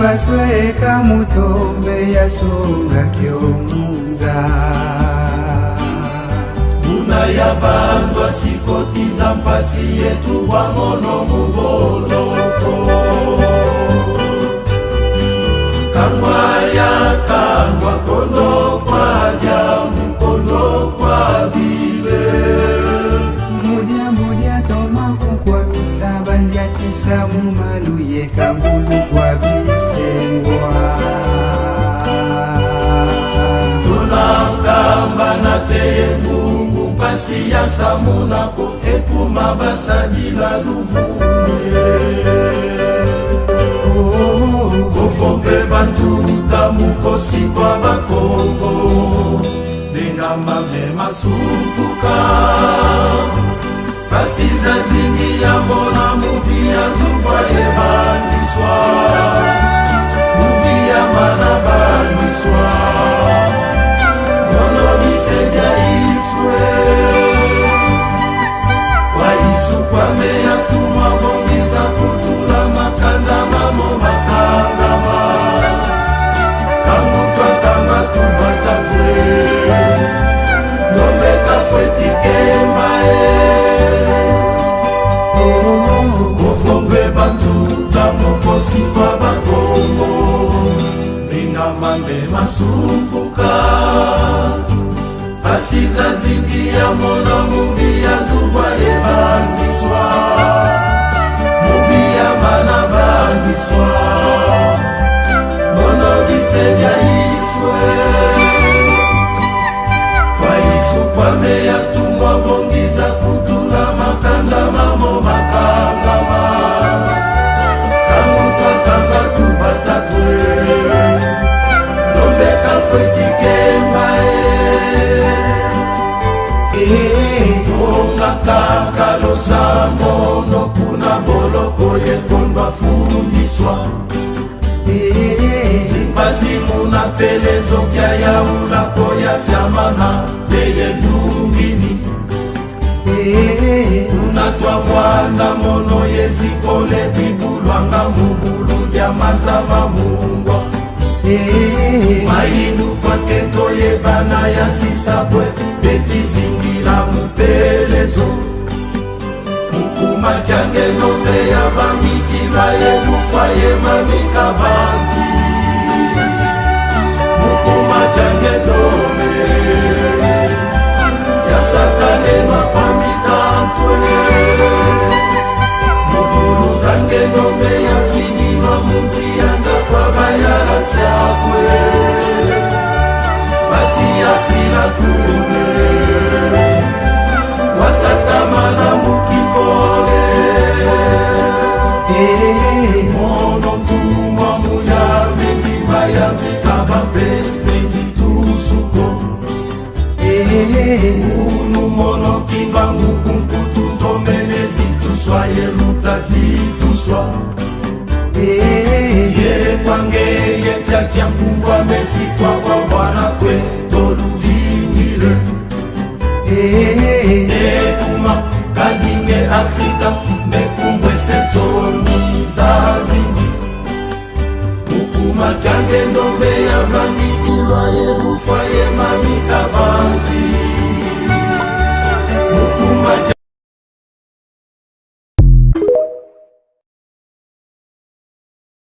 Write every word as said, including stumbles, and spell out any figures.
Basweka mutombe ya songa kio mu nza. Buna ya bandwa sikoti za mpasi yetu wa mono mu boloko. Kangwa ya kangwa kono kwa diambu kono kwa bile. Mudia, mudia, toma kukwamisa, bandia tisa mu malu ye kangulu kwa bisengwa. Tuna kamba na teye ngungu, mpasi ya samuna ko ekuma basadila luvunu ye. Oh, Konfo mpe bantu ta mukosi kwa Bakongo. Ndinga mambe masuntuka. Mpasi zazingi ya mona mubi ya zubwa ye bandiswa. Mubi ya mana bandiswa. Mono disedia iswe. Kwa Yesu kwa meya tumwa vongiza kutula makanda mamo makangama. Kangu twatanga tubata kwe. Ndombe kafweti kemba e. Konfo mpe bantu ta mukosi kwa Bakongo. Ndinga mambe masuntuka. Mpasi zazingi ya mona mubi ya zubwa ye bandiswa. Mubi ya mana bandiswa. Mono disedia iswe. Kwa Yesu kwa meya tumwa vongiza kutula makanda mamo makangama. Kangu twatanga tubata kwe. Ndombe kafweti kemba e. Eh, bonga kaka losambono kuna boloko ye kondwa fundiswa. Eh, zimpasi muna pelezo kia yaula ko ya siamana, yeye ndungini. Eh, una twavwanda mono ye zikole dibulwanga mu bulu dia maza ma mungwa. Eh, mayindu kwa kento ye bana ya sisa bwe, beti zingila mu pelezo. Mu kuma kia nge ndombe ya bangikila ye lufwa ye mamika vanti. Mu kuma kia nge ndombe ya sakanenwa kwa mitantwe. Mu vuluza nge ndombe ya finginwa mu nsi ya nga kwa bayala tiakwe. Mpasi ya fila kune. Watatamana mu kikole. Eh, mono ntumwa mu ya meti ba ya meka ba mpe meti tusuko. Eh, unu mono kimbangu kunkutu ntomene zituswa ye luta zituswa. Eh, ye kwa nge ye tia kia nkumbwa mesi kwa kwa bwana kwe toluvingile. Eh, eh, kuma, kalinge Afrika, mbe kumbwese nsoni zazingi. Mu kuma kia nge ndombe ya bangikilwa ye lufwa ye mamika vanti. Mu kuma